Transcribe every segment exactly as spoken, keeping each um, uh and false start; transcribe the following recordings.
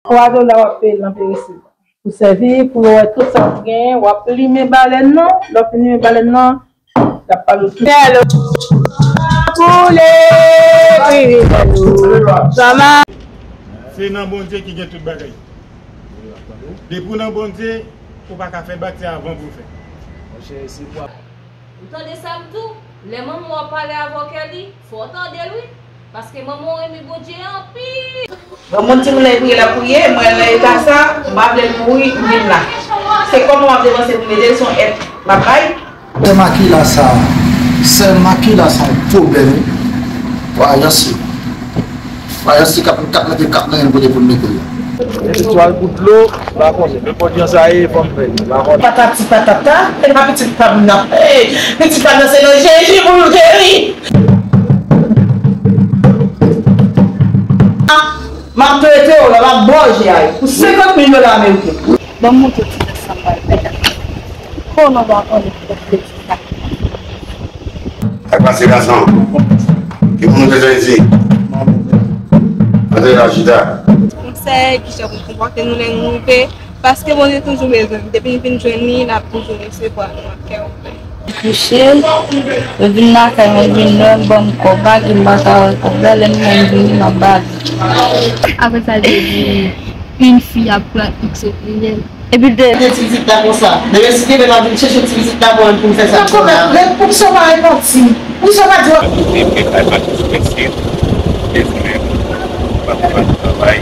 Twa dola w ap peye l nan peresib. Pou sèvi, pou yo wè tout sa w genyen, w ap limen balèn nan. Lè w fin limen balèn nan, l ap pale w tout. Tèl koule, kriminèl ou. Kòman? Se nan Bondye ki gen tout bagay. Depi w nan Bondye, ou pa ka fè batya avan pou w fè. Ou tande sa m di w? Lè manman w ap pale avè w, Kelly, fò w tande l wi. Paske manman w renmen Bondye anpil. Bon, moun timoun nan priye, l ap priye, mwen nan eta sa, m pa vle l mouri, m vin la. Se kòman m ap depanse pou m ede l, se yon èd m ap bay. Sè Makila sa, sè Makila sa yon pwoblèm wi. Wa, Yansi. Wa, Yansi k ap, k ap mete kap nan yon kote pou l mete l. Istwa kou dlo, pa konnen. Nenpòt jan sa ye, fò m fè l, pa konnen. Patati patata, e pa pitit pa m nan. Ey, pitit pa m nan se nan Jezi pou l geri. M ap trete w la, m ap bò je a pou senkant mil dola ameriken. Ban m montre w ti nèg sa m pral fè la. Konnen w pa konnen ki plezi sa. Sa k pase gason? Ki moun ou bezwen di? Antre la chita. Konsèy, kijan pou konpòte nou lè nou rive, paske Bondye toujou bezwen m. Depi n vin jwenn li, n ap toujou resevwa nou ak kè ouvè. Kouche, yo vin lakay mwen, vin lè m ban m kòb la, gen m pa ka wè kòb la, lè m wè m vini, m ap ba li. Apre sa, l te di, une fille a pran X O P L. Epi l te. Te ti pitit la konsa. Demen si Dye vle, m ap vin chèche ti pitit la pou mwen pou m fè sa. Nan kòmè, lè pou sa w pa repanti. Pou sa w pa di. Mwen te kay pa tou mesye, te di men, m ap pa travay.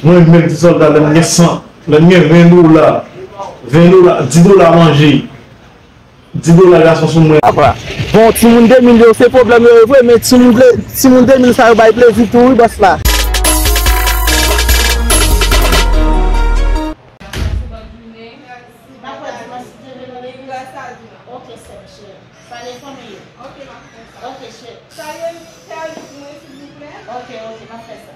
Mwen menm ti sòlda, lè m gen san, lè m gen ven dola, ven dola, dis dola manje. Dis dola gason sou mwen. Apa. Bon, timoun de mil yo, se pwoblèm yo ye vre, men timoun ple-, timoun de mil sa yo bay plezi tou, wi, bòs la. Ok, sè m cheri. Salye fanmi yo. Ok, cheri. Salye, salye pou mwen, silvouplè. Ok, ok, m ap fè sa.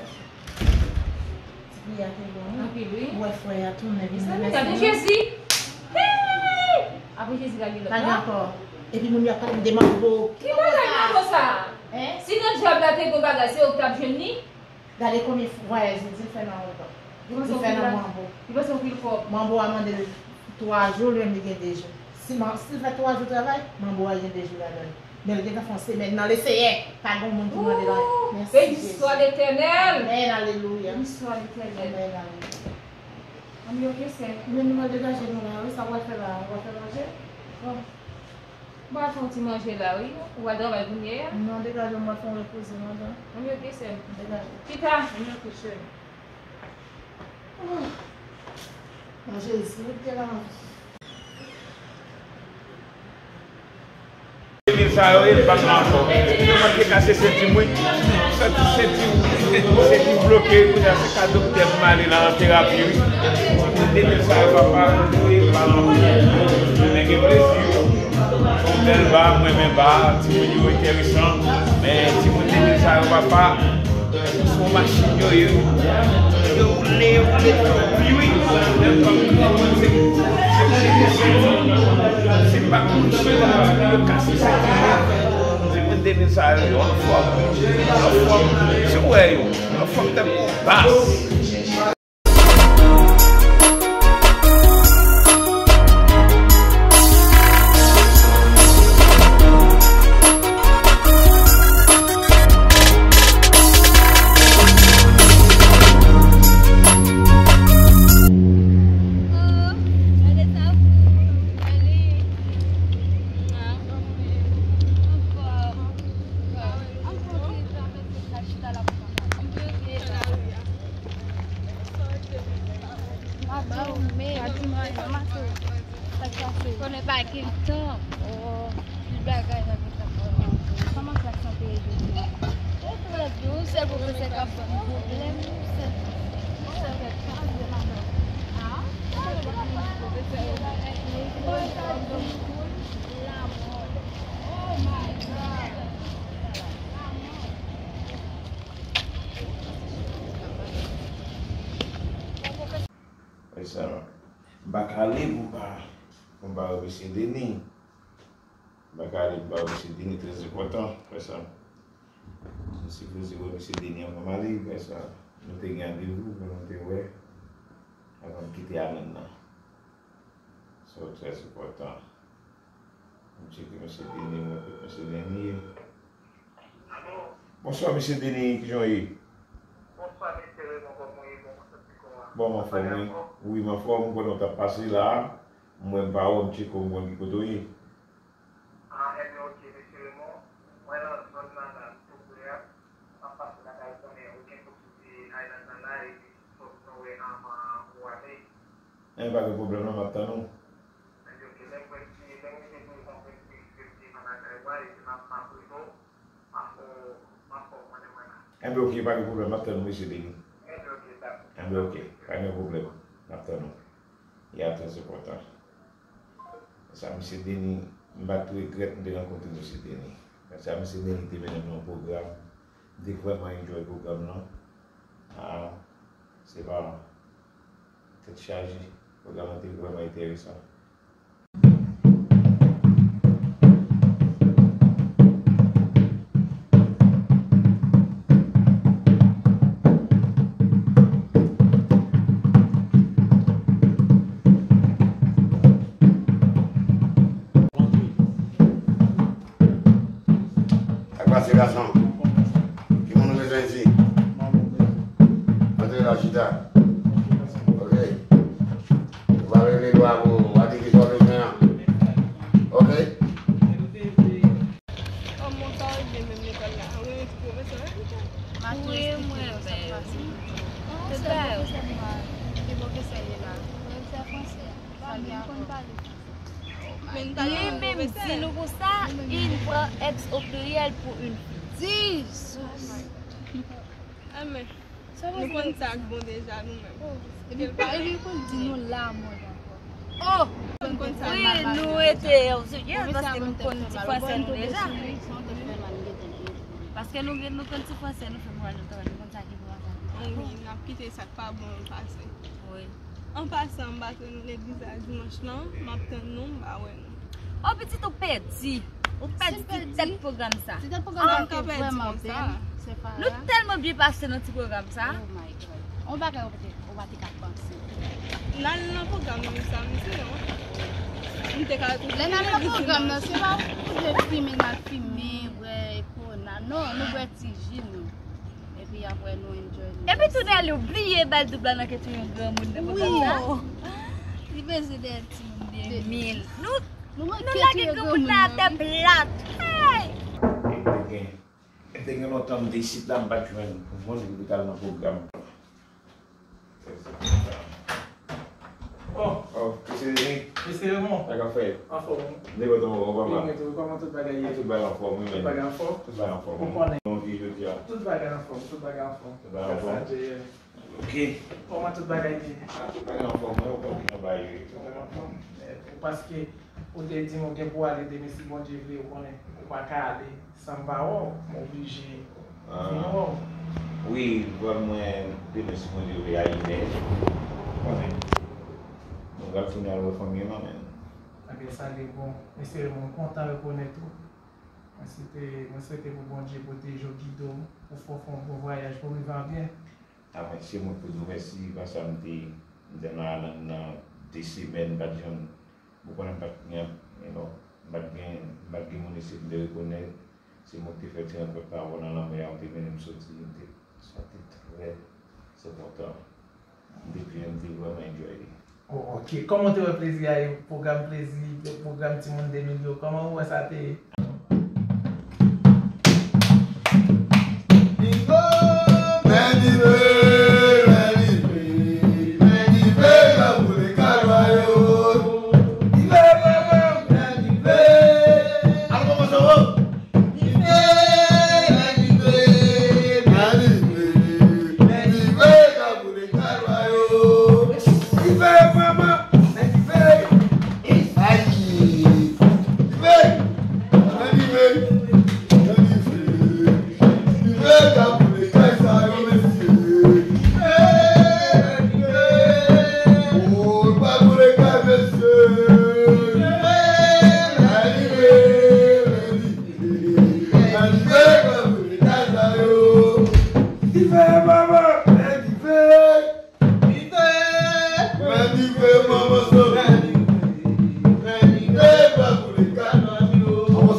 Ti fi a te bon, wi. Anpil, wi. Ou wè frè a tounen vin di mèsi. Gade Jezi! Hey! Apre Jezi, gade lòt la. Pa gen ankò. Epi moun yo ap pale m de mango. Ki bagay mango sa? Hein? Si nan dyab la te gon bagay, se ou ki t ap jwenn li? Gade konbyen vwayaj li di l fè nan mango. Li fè nan mango. Li panse yon pil kòb. Mango a mande l twa jou, li menm li gen de jou. Si man-, si l fè twa jou travay, mango a gen de jou ladan l. Men l gentan fè yon semèn nan Leseyè. Pa gen moun ki mande l anyen. Mèsi Jezi. Béni soit l'Éternel. Amèn, alelouya. Béni soit l'Éternel. Amèn, alelouya. Ann yo kesè. Men nou pral degaje nou la, wi, sa w pral fè la, w pral fè manje? Bon. M pral fè yon ti manje la, wi. Ou pral travay kounye a? Non, degaje w, m pral fè yon repoze, madan. Ann yo kesè. Degaje. Chita. Ann yo kesè. Nan Jezi, wi, te la. De mil sa yo, e, m pa pran ankò. Yo manke kase senti m, wi. Senti senti, senti m bloke, kounye a se ka doktè pou m ale la, an terapi, wi. De mil sa yo, papa, e, m pa pran ankò. Men gen plezi, wi. Yon bèl ba, m renmen ba, timoun yo enteresan. Men timoun de mil sa yo, papa, se yon machin yo ye, wi. Yo woule, yo woule twòp, wi, wi. Menm kòm granmoun, se, se, se, se pa moun chita, yo kase sa. Se moun de mil sa yo, yo anfòm, yo anfòm. Si w wè yo, yo anfòm tankou bas. Konnen pa gen tan. Oh, pil bagay nan gen tan. Kòman klas lan te ye jodi a? Yo trè byen, yon sèl pwofesè k ap ban m pwoblèm, yon sèl pwofesè k ap ban m pwoblèm. Ah, pwofesè yo ba, pwofesè yo ba m pwoblèm. Oh my God. Wè sa, m pa ka ale pou m pa, pou m pa wè mesye Denis. M pa ka ale pou m pa wè mesye Denis, trè enpòtan, wè sa. M sipoze wè mesye Denis anvan m ale, wè sa. Nou te gen randevou pou nou te wè anvan m kite Alan nan. So, trè enpòtan. M tcheke mesye Denis, mwen kote mesye Denis ye. Bonswa, mesye Denis, kijan w ye? Bonswa, mesye Raymond, kòman w ye? Bon, kòman w santi kò a? Bon, m anfòm, wi. Wi, m anfòm, m konnen w t ap pase la. M wè m pa wè w, m tcheke w, m konn ki kote w ye. Ah, ebyen, oke, mesye Raymond. Mwen nan zòn nan, la, tou pre a. M ap pase lakay ou, konnen okenn kote sou Island nan la, epi fòk nou wè anvan ou ale. Enben, pa gen pwoblèm non, m ap tann ou. Ebyen, oke, lè m wè ti, lè m rive pou yon konprann ki rive m devan lakay ou a, epi m ap, m ap rele w, m ap fè w, m ap fè w konnen mwen la. Enben, oke, pa gen pwoblèm, m ap tann ou, mesye Denis. Enben, oke, dakò. Enben, oke, pa gen pwoblèm, m ap tann ou. Ya, trè enpòtan. Sa, mesye Denis, m pa t regrèt m te rankontre mesye Denis. Sa, mesye Denis te mennen m nan yon pwogram. M te vrèman enjoy pwogram nan. Ah, se pa tèt chaje. Pwogram nan te vrèman enteresan. Sa k pase, gason? Ki moun ou bezwen di? Antre la, chita. Ok. Ou va regle dwa pou w, w a di ki sa w bezwen an. Ok. Wi, mwen menm. Tout bagay. Ki pwofesè m pa, ki pwofesè m pa, ki pwofesè l ye la? Pwofesè fransè a. Sa li aprann. Li menm di nou konsa, une pran ex au pluriel pour une fille. Jesus! Amen. Nou konn sa k bon deja nou menm. Oh, epi pa, epi konn di nou la mòd ankò. Oh! Wi, nou rete, yes, paske nou konn ti fransè nou deja. Paske nou gen, nou konn ti fransè, nou fè moral nou travay, nou konn sa ki bon ak sa ki pa bon. Wi, n ap kite sa k pa bon pase. Wi. An pasan, m pase nan legliz la dimanch lan, m ap tann nou, m pa wè nou. O pitit, ou pèdi. Ou pèdi ti tèt pwogram sa. Ti tèt pwogram sa te vrèman bèl. Nou tèlman byen pase nan ti pwogram sa. Oh my God. On bagay ou pa te, ou pa te ka panse. N al nan pwogram nan samdi an. M te ka. Lè n al nan pwogram nan, se pa pou de fimen n al fimen, bwè kona. Non, nou bwè ti ji nou. Epi apre nou enjoy nou. Epi tou Nelly, ou bliye bay doub la nan kè tou yon granmoun nan pwogram sa. Wi. Li bezwen de timoun de mil. Nou, nou lage granmoun nan atè plat. Hey! E te gen, e te gen lontan m te isit la, m pa t jwenn moun pou m t al nan pwogram. Oh. Oh, mesye Denis. Mesye Raymond. Sa k ap fèt? Anfòm, wi. Depi w tonbe, papa. Wi, mwen tou, kòman tout bagay ye? Tout bagay anfòm, wi, men. Tout bagay anfòm? Tout bagay anfòm, wi. Ou konnen. Yon vi jodi a. Tout bagay anfòm, tout bagay anfòm. Tout bagay anfòm. Sa te ye. Ok. Kòman tout bagay ye? Ah, tout bagay anfòm, mwen, ou konn ki jan bagay ye. Tout bagay anfòm. Eh, ou paske ou te di m ou gen pou ale demen, si Bondye vle, ou konnen, ou pa ka ale. San m pa wè w, m oblije vin wè w. Wi, vwal mwen demen si Bondye vle a inè. Konnen. Nou pral fini al wè fanmi an, men. Ebyen, sa li bon. Mesye, mwen kontan rekonèt ou. Mwen swete, mwen swete pou Bondye pwoteje w, gide w, pou fè w fè yon bon vwayaj, pou w rive an byen. Amèn. Se mwen k pou di w mèsi, paske m te, m te nan Alan nan de semèn, m pa t janm Ou konnen m pa t gen, you know, m pa t gen, m pa t gen moun isit, m te rekonèt. Se mwen ki te fè ti rankont pa avè w nan lanmè a, ou te mennen m soti, m te santi trè se kontan. M te byen, m te vrèman enjoy li. Oh, ok. Kòman w te wè plezi a ye? Pwogram plezi, pwogram timoun de mil yo, kòman ou wè sa te ye?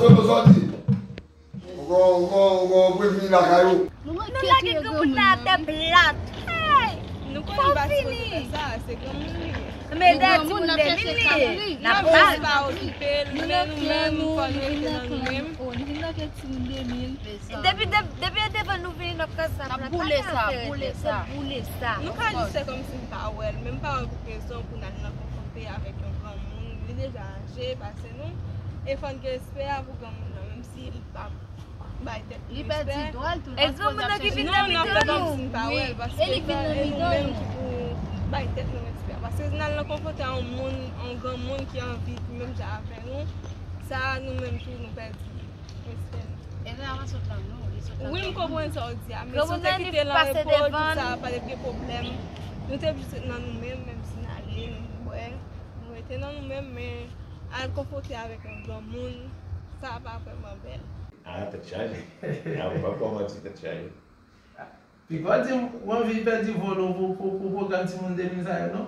Yo, sòti. Ou gon, ou gon, ou gon prevni lakay ou. Nou lage granmoun nan atè plat. Hey! Nou konnen bati kote fè sa, se granmoun li ye. Men dèyè timoun de mil li ye. N ap pa okipe l, men nou menm, fò nou rete nan nou menm. Depi, depi, depi yo te vann nou vini nan kaz sa, n ap boule sa, boule sa, boule sa. Nou ka jis fè kòmsi n pa wè l, men m pa wè pou ki rezon pou n al nan konfwonte avèk yon granmoun. Li deja aje pase nou. E fò n gen respè a pou granmoun nan, menm si li pa bay tèt li respè. Li pèdi dwa l tou. E granmoun nan ki vin nan mitan nou. Wi, e li vin nan mitan nou. Ki pou bay tèt nou respè. Paske n al nan konfwonte a yon moun, yon granmoun ki anvi menm jan avè nou, sa nou menm tou nou pèdi respè nou. E sa a pa sot nan nou, li sot nan granmoun. Wi, m konprann sa w di a, men si w te kite l an repo, tout sa a pa t ap gen pwoblèm. Nou te jis ret nan nou menm, menm si n ale, nou bwè, nou rete nan nou menm, men al konfwonte avèk yon granmoun, sa a pa vrèman bèl. Ah, tèt chaje. Ah, ou p ap kòmanse tèt chaje. Piga w di m, ou anvi pèdi vòl ou pou, pou, pou pwogram timoun de mil sa yo, non?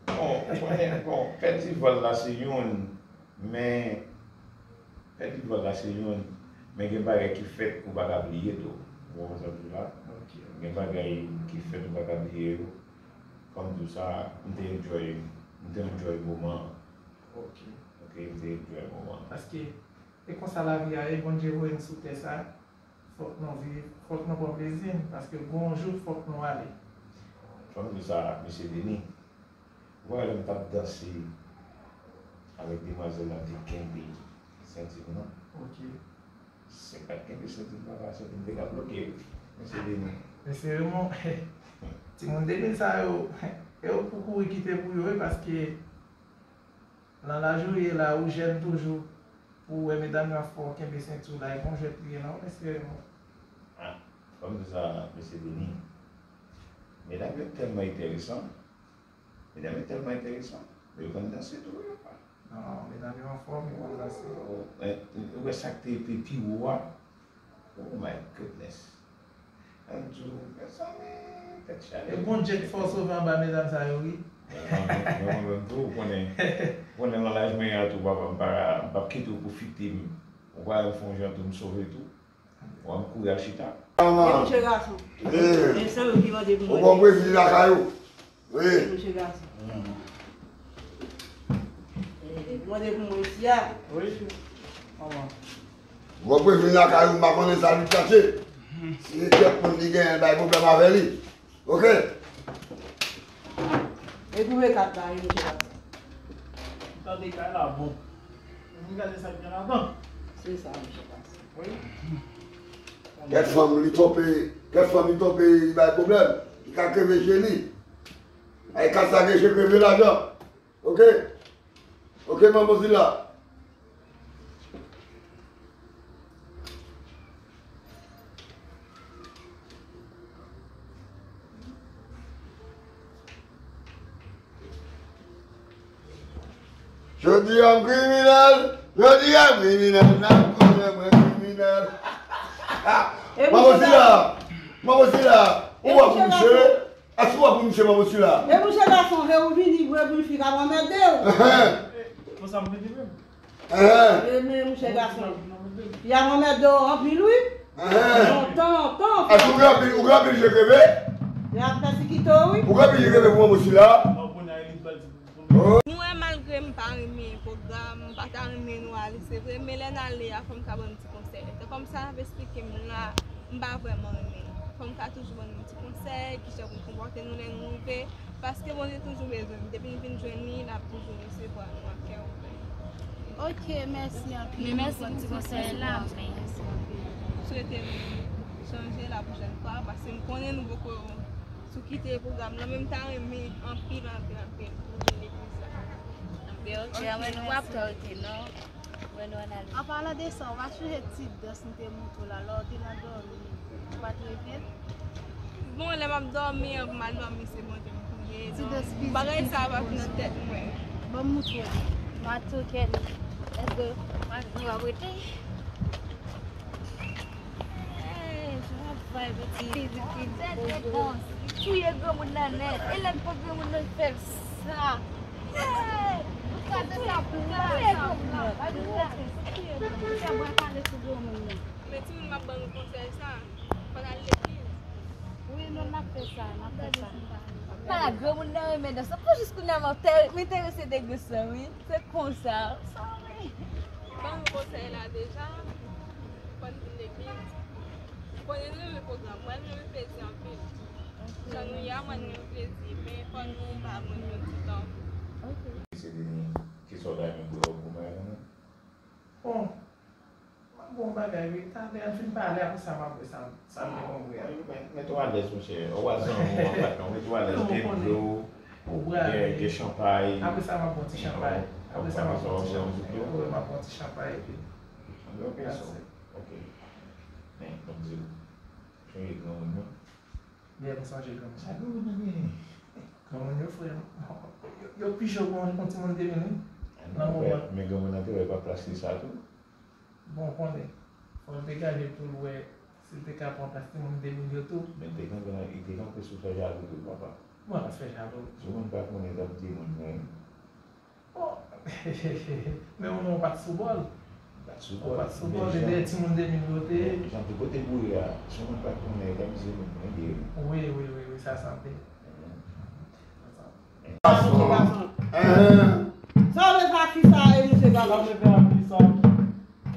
Bon, ou konnen, bon, pèdi vòl la se youn, men pèdi vòl la se youn, men gen bagay ki fèt ou pa ka bliye tou. Ou konprann sa m di la? Ok. Gen bagay ki fèt ou pa ka bliye yo. Kòm di w sa, m te enjoy, m te enjoy moman an. Ok. Ok, m te enjoy moman an. Paske e konsa lavi a ye, Bondye voye n sou tè sa. Fòk nou viv, fòk nou pran plezi n, paske gon jou fòk nou ale. Fò m di sa, mesye Denis. Ou wè lè m t ap danse avèk demwazèl la, m te kenbe senti m nan. Ok. Se pa t kenbe senti m, papa, senti m te ka bloke, mesye Denis. Mesye Raymond, timoun de mil sa yo, e yo pou kouri kite pou yo, wi, paske nan laj ou ye la, ou jèn toujou, pou w wè medam yo ap fè w kenbe senti w la, e pa yon jwèt li ye non, mesye Raymond. Ah, fò m di sa, mesye Denis. Medam yo tèlman enteresan. Medam yo tèlman enteresan. Men yo konn danse tou, wi, papa. Non, medam yo anfòm, yo konn danse. Ou wè sa k te pi wo a? Oh my goodness. Mwen di w, mezanmi, tèt chaje. E gon djèt fò sove anba medam sa yo, wi. Mwen menm tou, ou konnen, ou konnen nan laj mwen an tou, papa, m pa, m p ap kite w pwofite m. Ou pa wè m fè yon jan tou, m sove tou. Ou wè m kouri al chita. E mouche gason. E sa yo ki mande pou mwen. Ou konn prevni lakay ou. Wi. Mouche gason. Mande pou mwen isi a. Wi. Kòman? Ou konn prevni lakay ou, m pa konnen sa li chache. Si se kèk moun li genyen, l bay pwoblèm avè li. Ok? E pou V kat la, wi, mouche gason. Tande kay la bon. Ann gade sa k gen ladan. Se sa, mouche gason. Wi. Kèk fanm li twonpe, kèk fanm li twonpe, li bay pwoblèm. Li ka kreve je li. Ay, kat sa gen je kreve ladan. Ok? Ok, manman Sila. Jodi a m kriminèl, jodi a m kriminèl, n ap konnen mwen kriminèl. Manman Sila, manman Sila, ou wè pou misye. Èske w ap pou misye manman sila? E mouche gason, e ou vini vre pou fi k ap anmède w. Enhen. Konsa m vini menm. Enhen. E men mouche gason, y ap anmède w anpil wi. Enhen. Lontan, lontan. Èske ou gen anpil, ou gen anpil je kreve? Y ap pèsikite w wi. Ou gen anpil je kreve pou manman sila? Non, kounye a li pral di. Nou wè, malgre m pa renmen pwogram, m pa ta renmen nou ale, se vre, men lè n ale a, fò m ka ban n ti konsèy. Tankou sa n ap esplike m la, m pa vrèman renmen l. Fò m ka toujou ban n ti konsèy, kijan pou n konpòte nou lè nou rive, paske Bondye toujou bezwen n. Depi n vin jwenn li, l ap toujou resevwa nou ak kè ouvè. Ok, mèsi anpil. Men mèsi pou ti konsèy la. Mèsi anpil. M swete nou chanje la pwochèn fwa, paske m konnen nou poko sou kite pwogram nan, men m ta renmen anpil, anpil, anpil pou vin legliz la. Anpil, ok, anpil, mwen nou ap tòlte non. Mwen nou ann ale. An palan de sa, ou pa sonje ti dans m te montre w la, lè w te nan dòmi, ou pa t revye l? Bon, lè m ap dòmi an, pou m al dòmi, se Bondye m priye. Ti dans pitit, bagay sa pa vin nan tèt mwen. Ban m montre w. Matoukèt. Èske mwen ap rete? Hey, jan w ap vibe ti, ti, ti, ti, ti, ti, touye granmoun nan nèt. E lè n pran granmoun nan fè l sa. Hey! Men timoun m ap ban nou konsèy sa, fò n al legliz. Wi, non, n ap fè sa, n ap fè sa. Pa granmoun nan renmen dans lan. Pou jis kounye a m ap te- m enterese de dans lan, wi. Se konsa. Ban nou konsèy la deja. Fò n vin legliz. Ou konnen nou renmen pwogram. Mwen, m renmen plezi anpil. Jan nou ye a, mwen, m renmen plezi. Men fò nou ba mwen yon ti tan. Se vini, kisa w ta renmen pou lè w pou mwen, non? Bon, m ap bon bagay, wi. Talè, an fin pale, apre sa, m ap wè sa, sa m te konn wè a. Men, men tou alèz, monchè. Ou a zanmi w an patnè, men tou alèz, gen dlo, gen, gen chanpay. Apre sa, m ap bon ti chanpay. Apre sa, m ap bon ti chanpay. Wi, m ap bon ti chanpay, epi. Ok, so, ok. Men, ban m di w, sonje granmoun yo. Lè m sonje granmoun. Sa granmoun nan genyen? Granmoun yo, frè m, yo, yo pi cho pou yon timoun de mil, wi. Nan moman. Men granmoun nan te wè pa plas li sa tou. Bon, konnen, fò l degaje l tou, l wè si l te ka pran plas timoun de mil yo tou. Men l te kanpe nan, li te kanpe sou fè jalou tou, papa. Mwen pa fè jalou. Sou moun pa konnen l ap di moun, men. Bon, men ou non, ou pa t sou bòl. Ou pa t sou bòl. Ou pa t sou bòl, e dèyè timoun de mil yo te ye. Jan tou kote boure a, sou moun pa konnen, l ap di moun, men, ye. Wi, wi, wi, wi, sa sanble. Sa sanble. Sa sanble. Sa w vle fè ak fi sa a, e misye gason? Sa w vle fè ak fi sa a?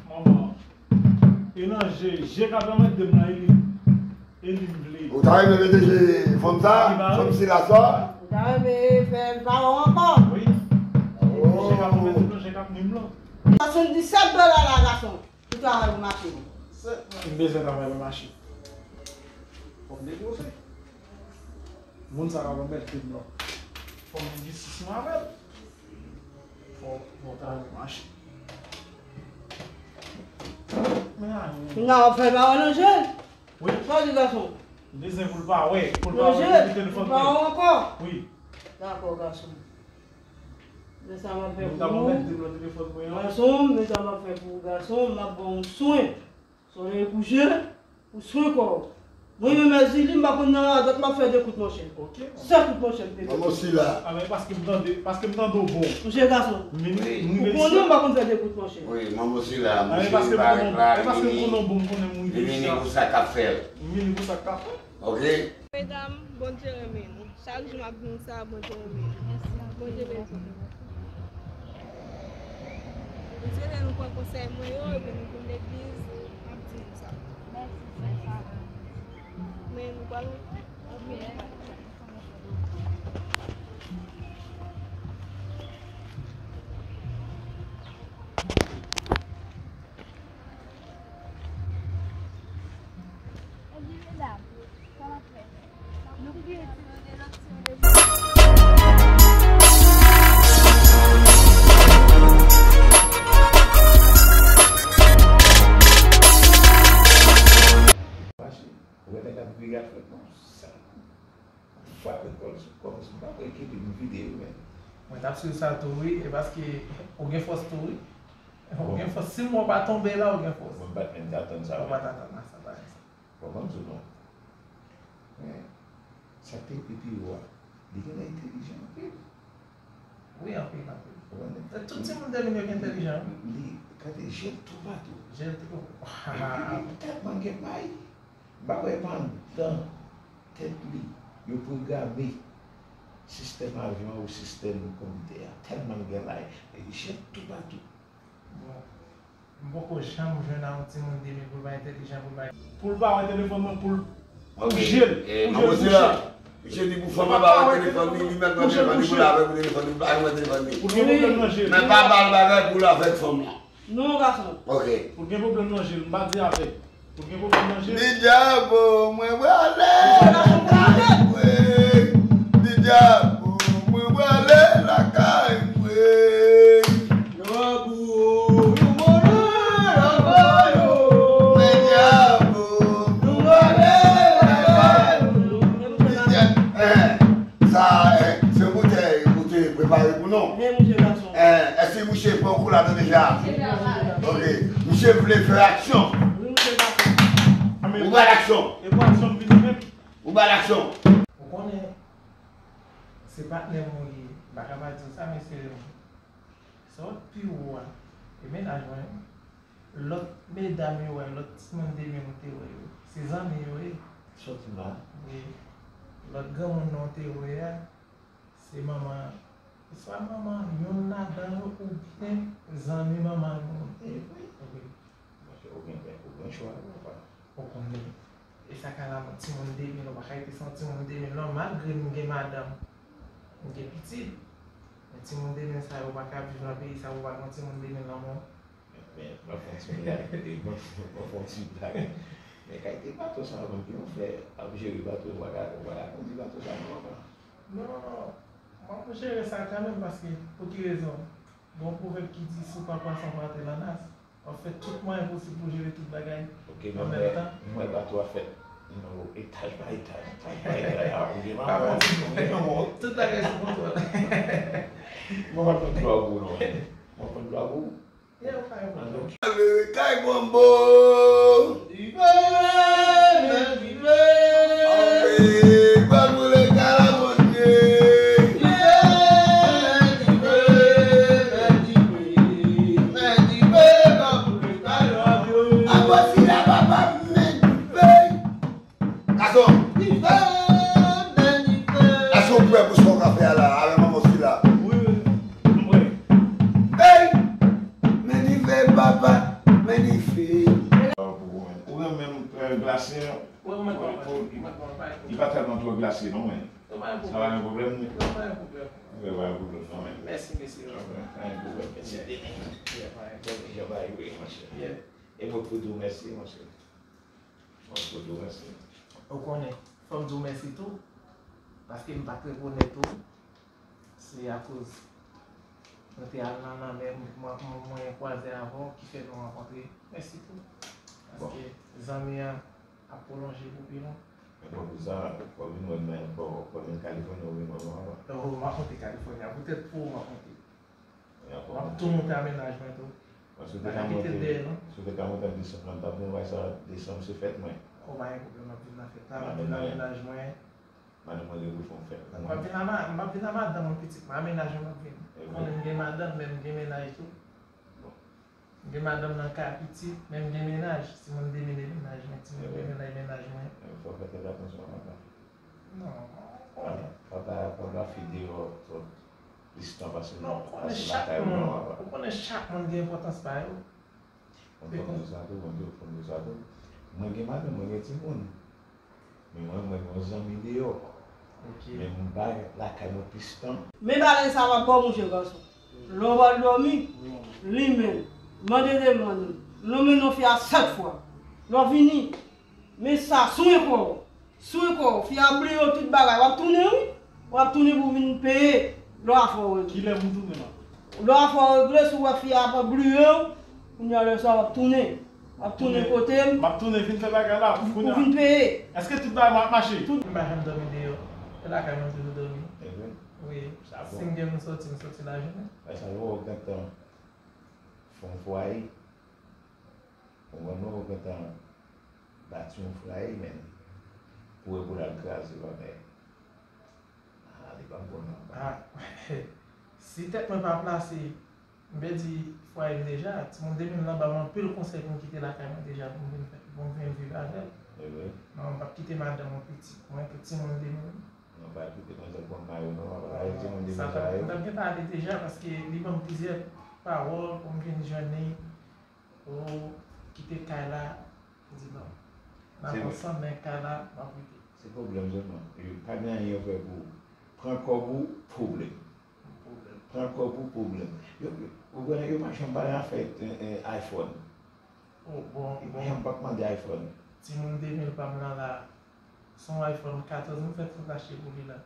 Manman. E nan je, je k ap nan mèt de m nan, e li, e li m vle. Ou ta renmen mete je fanm sa, fanm sila sa? Ou ta renmen fè l pa wè w ankò? Wi. Oh. Je k ap nan mèt de m nan, je k ap ni m lan. Swasanndisèt dola la, gason. Pou travay pou mache. M bezwen travay pou mache. Fò m debouche. Moun sa ka pèmèt ke m nan. Fò m gen jistis mwen avè l. Fò, fò travay pou mache. Men a, men. N a fè pa wè nan je l. Wi. Sa w di, gason? M bezwen pou l pa wè, pou l pa wè, pou telefòn mwen. Nan je l, pou pa wè ankò. Wi. Dakò, gason. Men sa m ap fè pou ou. Gason, men sa m ap fè pou ou, gason, m ap ba w yon swen. Sou lè kouche, ou swen kò w. Mwen menm Èzili, m pa konn nan radòt, m ap fè de kout, monchè. Ok. Sèl kout, monchè, m te fè. Manman sila. A, men paske m tande, paske m tande w bon. Monchè gason. Ou konnen m pa konn fè de kout, monchè. Wi, manman sila, monchè, li parèt la, li vini, li vini pou sa k ap fè l. Li vini pou sa k ap fè l. Ok. Medam, Bondye renmen nou. Chak jou m ap di nou sa, Bondye renmen nou. Bondye beni nou. M swete nou pran konsèy mwen yo, epi nou vin legliz, m ap di nou sa. Men nou pral. Ou wè nèg ap vire ak lòt non. Sa. Frape kò l sou kò m, si m pa wè ekipe m vide yo, men. Mwen t ap swiv sa tou, wi, e paske ou gen fòs tou, wi. Ou gen fòs. Si m wè w pa tonbe la, ou gen fòs. Mwen pa t menm t atann sa, wi. Ou pa t atann a sa, pa gen sa. Bon, ban m di w non. Men, sa k te pi pi wo a, li genlè entèlijan anpil. Wi, anpil, anpil. Ou konnen? Tout timoun de mil yo ki entèlijan, wi. Li, gade, je l toupatou. Je l tou. Li tèlman gen may. M pa kwè pandan tèt li, yo pwograme sistèm avyon an ou sistèm konpitè a. Tèlman l gen may, je l toupatou. Bon, m poko janm jwenn a yon timoun de mil pou l pa entèlijan, pou l pa. Pou l pa wè telefòn mwen, pou l, pou je l, pou je l bouche. Misye di pou fanm nan pa wè telefòn li, li mèt pran telefòn li pou l avèk telefòn li, pou l pa wè telefòn li. Pou l gen pwoblèm nan je l. Men pa ba l bagay pou l avèk fanm nan. Non, gason. Ok. Pou gen pwoblèm nan je l, m pa di avè l. Pou gen pwoblèm nan je l. Diablo, mwen prale lakay mwen. Diablo, mwen prale lakay mwen. Diablo, mwen prale lakay mwen. Sa, eh, se boutèy ou te prepare pou nou. Men, monchè gason. Eh, èske mouche pran kou ladan deja? Ok. Mouche vle fè aksyon. Wi, monchè gason. Ou ba l aksyon. E pou aksyon vini menm. Ou ba l aksyon. Ou konnen, se patnè m ou ye. M pa ka pa di w sa, mesye. Sa w pi wo a, e mennaj mwen wi. Lòt medam yo wè, lòt timoun de mil ou te wè yo, se zanmi yo ye. Sòti la. Wi. Lòt granmoun nan w te wè a, se manman, swa manman youn ladan yo oubyen zanmi manman youn. E wi. Wi. Monchè, ou gen, ou gen chwa, papa. Ou konnen. E sa ka la, timoun de mil, ou pa ka rete san timoun de mil non, malgre m gen madanm, m gen pitit. Men timoun de mil sa yo pa ka viv nan peyi sa, ou pa gen timoun de mil nan men w. Men, m ap fè yon ti blag. M ap fè yon ti blag. Men kalite bato sa, menm ki nou fè ap jere bato, ou pa ka, ou pa ka kondi bato sa non, papa. Non, m ap jere sa kanmenm paske, pou ki rezon? Gon pwovèb ki di, si w pa pwason, pa antre nan nas. W ap fè tout mwayen posib pou w jere tout bagay an menm tan. Ok, men mwen, mwen bato a fèt. Non, etaj pa etaj, etaj pa etaj. Ah, ou gen manman, ou gen manman. Tout bagay sou kontwòl. Mwen pa konn dlo a gou non. Mwen konn dlo a gou. Yeah, ou pa gen pwoblèm. Kay Bonbo. Rive, rive. Anpe, ban nou le kala Bondye. Rive, rive, rive, ban nou le kala Bondye. Apre sila papa m men rive. Gason. Rive, men rive. Èske w prè pou sa w ka fè a la avè manman w sila? Wi, wi, m prè. Hey! Men rive papa, men rive. Ou renmen, euh, glase? Wi, mwen konprann. Mwen konprann. Li pa tèlman twò glase non, men. Sa pa yon pwoblèm, wi. Non, pa yon pwoblèm. Wi, pa yon pwoblèm non, men. Mèsi, mesye. Pa yon pwoblèm, mesye. Yeah, pa yon pwoblèm. Jan bagay yo ye, monchè. Yeah. E mwen pou di w mèsi, monchè. Mwen pou di w mèsi. Ou konnen, fò m di w mèsi tou, paske m pa t rekonèt ou. Se akoz nou te al nan lanmè, mwen, mwen, mwen kwaze avè w, ki fè nou rankontre. Mèsi tou. Bon. Paske zanmi an ap pwolonje pou pi lwen. Men bon, pou sa, fò w vin wè m, men fò, fò w vin Kalifòni, ou vin wè m anvan. Oh, m ap monte Kalifòni a. Poutèt pou ou, m ap monte. M ap tou monte a mennaj mwen tou. Bon, si w te ka monte, si w te ka monte an desanm, m t ap vin wè sa, desanm se fèt mwen. Oh, pa gen pwoblèm, m ap vin nan fèt la, m ap vin nan mennaj mwen. Madanm mwen gen pou fè yon fèt pou mwen. M ap vin a ma-, m ap vin a madanm mwen, pitit mwen, a mennaj mwen m ap vin. Ou konnen m gen madanm, men m gen mennaj tou. Bon. M gen madanm nan kay, pitit, men m gen mennaj. Timoun de mil e mennaj mwen, timoun de mil e mennaj mwen. Fò w fè tèt atansyon, papa. Non, ou konnen. Papa, papa, papa fi deyò twòp plis tan pase lakay ou non, papa. Ou konnen chak moun gen enpòtans pa yo. Mwen konn di sa tou, mwen di w konn di sa tou. Mwen gen madanm, mwen gen timoun. Men mwen, mwen gen yon zanmi deyò. Ok. Men m bay lakay mwen plis tan. Men bagay sa w ap ba w, monchè gason. Lè w al dòmi, li menm, mande demann ou. Nonmen non fi a sèt fwa. Lè w vini, men sa, swen kò w. Swen kò w, fi a bliye w tout bagay, w ap tounen wi. W ap tounen pou w vin peye lè w a fè w regle. Kilè pou m tounen la? Lè w a fè w regle, si w wè fi a ap bliye w, kounye a lè sa w ap tounen. W ap tounen kote m. M ap tounen vin fè bagay la pou kounye a. Pou vin peye. Èske tout bagay mwen ap mache? Tout. M pa janm dòmi deyò. Se lakay mwen m toujou dòmi. E vre? Wi. Sa bon. Si m gen pou m sòti, m sòti lajounen. Sa yo gentan fè yon fwaye. Ou konprann mwen, ou gentan bati yon fwaye, men pou wè pou l al kraze bagay. Ah, li p ap bon non. Ah, si tèt mwen pa plase, m pèdi fwaye m deja. Timoun de mil nan ba m anpil konsèy pou m kite lakay mwen deja, pou m vin fè, pou m vin viv avè l. E vre? Non, m p ap kite madanm mwen, pitit mwen, tout timoun de mil. Non, pa kite manzè konn mayo non, papa. Mayo timoun de mil sa yo. M t ap gentan ale deja, paske li ban m plizyè pawòl pou m vin jwenn li. Ou kite kay la, m di non. N ap ansanm, men kay la, m ap rete. Se pwoblèm sèlman. E pa gen anyen yo fè pou ou. Pran kòb ou, pwoblèm. Pwoblèm. Pran kòb ou, pwoblèm. Yo, yo, ou konnen yo pa janm pale afè, eh, eh, iPhone. Oh, bon, bon. Yo pa janm p ap mande iPhone. Timoun de mil pa m nan la, se yon iPhone katòz m fèk sot achte pou li la.